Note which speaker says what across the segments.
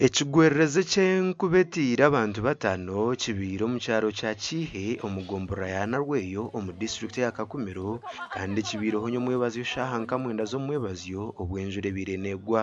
Speaker 1: Ekigwererezi eky'enkuba etiire abantu batano kibaire omu kyaro kya Kiihe omu gomborora ya Nalweyo omu disiturikiti eya Kakumiro kandi kibaireho nyomwebazyo shaaha nka mwenda z'omumwebazyo obu enjura ebaire neegwa.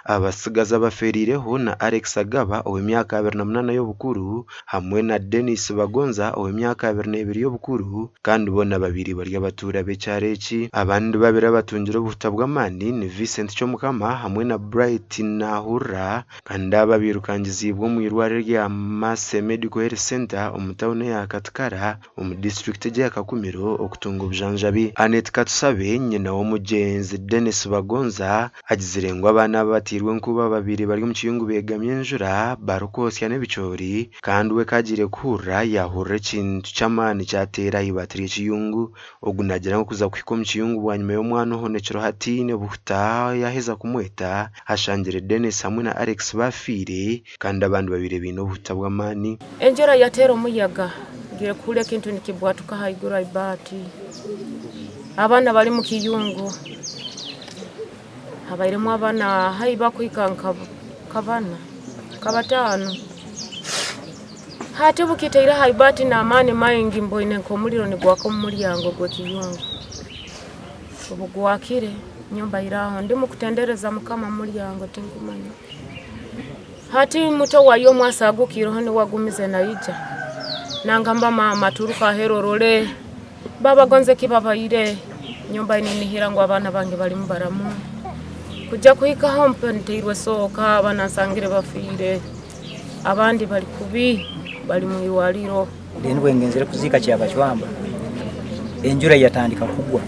Speaker 1: Abatsigazi abafeereireho na Alex Agaba ow'emyaka 28 y'obukuru hamwe na Denis Bagonza ow'emyaka 22 y'obukuru kandi boona babaire bari abatuura b'ekyaro eki. Abandi babiri abatungire obuhuta bw'amaani ni Vincent Kyomukama hamwe na Bright Nahurira kandi aba bairukangiziibwe omu irwariro erya Mercy Medical Health Centre omu tauni eya Katikara omu disiturikiti egi eya Kakumiro okutunga obujanjabi. Annet Katusabe, nyina w'omugyenzi Denis Bagonza Agizire ngu abaana aba bateirwe enkuba babaire bari omu kiyungu beegamya enjura barikwotsya n'ebicoori kandi we ku agiire kuhurira yaahurira ekintu ky'amaani kyateera aha ibaati ry'ekiyungu. Ogu naagira ngu kuza kuhika omu kiyungu bwanyima y'omwana ohonekireho ataine buhuta yaaheza kumweta, ashangire Denis hamwe na Alex baafiire kandi abandi babaire baine obuhuta bw'amaani.
Speaker 2: Enjura yateera omuyaga, ngiire kuhurira ekintu nikibwatuka ahaiguru aha ibaati. Abaana bari omu kiyungu, habairemu abaana haihi bakuhika nka bana, nka bataano. Hati obu kitaire aha ibaati n'amaani maingi mboine nk'omuriro nigwaka omu muryango gw'ekiyungu. Obu gwakire, nyowe mbaire aho ndimu kutendereza Mukama omu muryango tinkumanya. Hati muto wayo omwe asaagukiireho niwe agumize naija nangamba maama turuka aheeru orore baaba gonza eki babaire nyowe mbaire niinihira ngu abaana bange barimu baramu kujya kuhikaho mpe nteirwe sooka abaana nsangire bafiire abandi bari kubi bari mu irwariro.
Speaker 3: Then bwengenzire kuziika Kyabacwamba, enjura yatandika kugwa,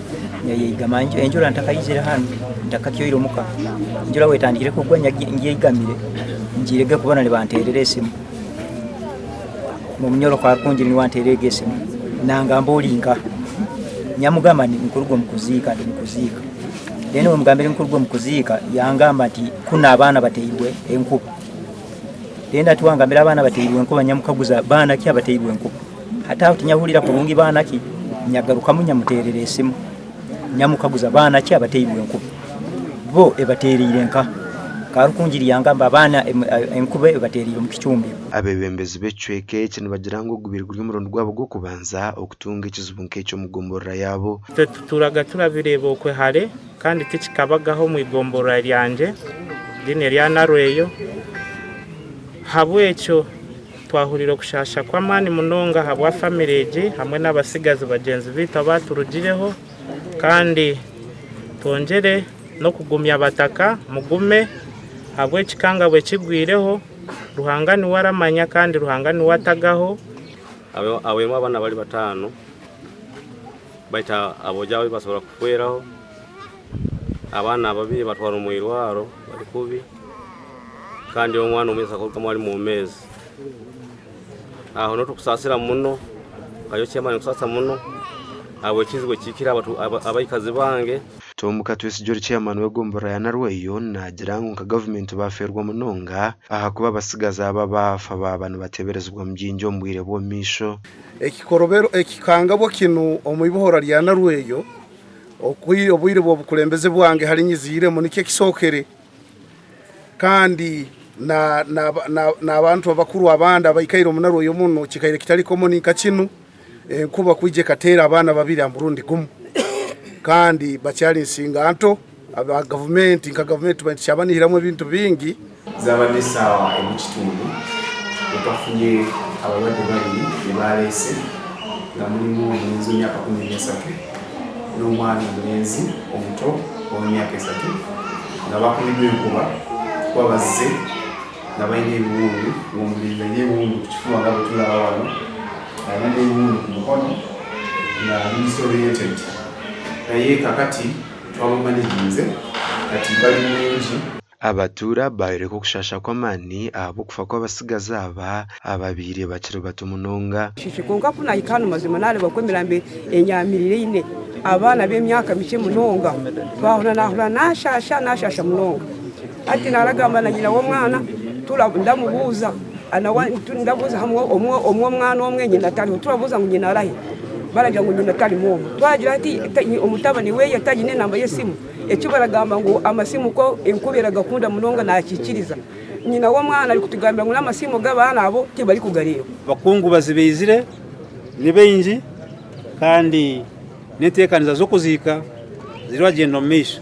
Speaker 3: nyayeigama enjura ntakaizire hanu, ntakakyoire omuka, enjura bwetandikire kugwa ngyegamire, ngiirege kubona nibanteerera esimu, n'omunyoro Karukungiri niwe anteerire ego esimu, nangamba ori nkaha? Nyamugamba nti nkuruga omu kuziika ndi mukuziika, then bwemugambire nkuruga omu kuziika, yangamba nti kunu abaana bateirwe enkuba. Then hati wangambira abaana bateirwe enkuba nyamukaguza baana ki abateirwe enkuba? Hati aho tinyahurira kurungi baana ki, nyagarukamu nyamuteerera esimu nyamukaguza baana ki abateirwe enkuba? Bo ebateereire nkaha? Karukungiri yangamba abaana enkuba ebateereire omu kicumbiro.
Speaker 1: Abeebembezi b'ekicweka eki nibagira ngu ogubaire guri omurundi gwabo gw'okubanza okutunga ekizibu nk'eki omu gomborora yaabo.
Speaker 4: Itwe tuturaga turabireeba okwe hare Kandi tikikabagaho omu igomborora ryangye rinu erya Narweyo. Ahabw'ekyo twahurira okushaasha kw'amaani munonga ahabwa famire egi hamwe n'abatsigazi bagyenzi baitu abaaturugireho. Kandi twongyere n'okugumya abataka, mugume ahabw'ekikangabwa ekigwireho. Ruhanga niwe aramanya kandi Ruhanga niwe atagaho.
Speaker 5: Abairemu abaana bari batano. Baitu aboojo abo tibasobora kufeeraho, abaana ababiri batwarwa omu irwarro bari kubi kandi omwana omwe akurugamu ari mwomeezi. Aho niho tukusaasira muno, nka nyowe chairman nkusaasa muno ahabw'ekizibu ekihikire abaikazi bange.
Speaker 1: Tom Katwesigye ori chairman w'egomborora ya Nalweyo naagira ngu nka gavumenti baafeerwa munonga ahakuba abatsigazi aba abaafa baaba nibateeberezibwa mu bingi omu bwire bw'omu maisho.
Speaker 6: Ekikorobero ekikangabwa kinu omu ibohora lya Narweyo obwire bw'obukulembeze bwange hali nyiziiremu nikyo ekisookere kandi n'abantu abakuru abandi abaikaire omu Narweyo muno kikaire kitali common nka kinu enkuba kwija ekateera abaana babiri ha murundi gumu kandi bakyali nsinganto aba gavumenti nka gavumenti tubaire tukyabanihiramu ebintu bingi.
Speaker 7: Zaabadde essaawa emu kitundu bwe twafunye abalwadde babiri be baaleese nga mulimu omulenzi w'emyaka 13 n'omwana omulenzi omuto ow'emyaka esatu nga bakubiddwa enkuba kuba bazze nga balina ebiwundu ng'omulenzi alina ebiwundu ku kifuba nga bwe tulaba wano, alina n'ebiwundu ku mukono nga ali disoriented naye kaakati twamumanaginze kati bali bulungi.
Speaker 1: Abatuura baayoreka okushaasha kw'amaani ahabw'okufa kw'abatsigazi aba ababaire bakiri bato munonga.
Speaker 8: Shusha kwonka ku naahika hanu mazima naareeba ku emirambo enyamiriraine abaana b'emyaka mikye munonga twahurira naahurira naashaasha naashaasha munonga. Hati naaragamba na nyina w'omwana ndamubuuza nawe ndabuuza hamwe omwe omwana omwe nyina tariho turabuuza ngu nyina arahi? Baragira ngu nyina tarimu omwo. Twagira hati omutabani weye tayine enamba y'esimu. Eki baragamba ngu amasimu ko enkuba eragakunda munonga nakikiriza. Nyina w'omwana arikutugambira ngu n'amasimu g'abaana abo tibarikugareeba.
Speaker 9: Abakungubazi baizire ni baingi kandi n'enteekaniza z'okuziika ziribagyenda omu maisho.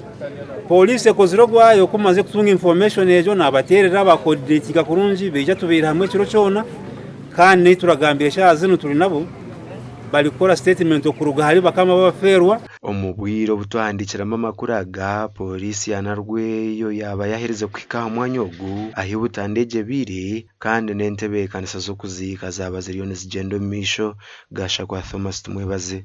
Speaker 9: Pooriisi ekozire ogwayo ku bamaze kutunga information egyo naabateerera baakoodineetinga kurungi baija tubaire hamwe ekiro kyona kandi naitwe turagambira eshaaha zinu turi nabo barikukora sitetimenti okuruga ahari bakama b'abafeerwa.
Speaker 1: Omu bwire obu twahandiikiramu amakuru aga, Pooriisi ya Narweyo yaaba yaherize kuhika aha mwanya ogu ahi butandu egyo ebaire kandi n'entebeekanisa z'okuziika zaaba ziriyo nizigyenda omu maisho, Gashakwa Thomas Tumwebaze.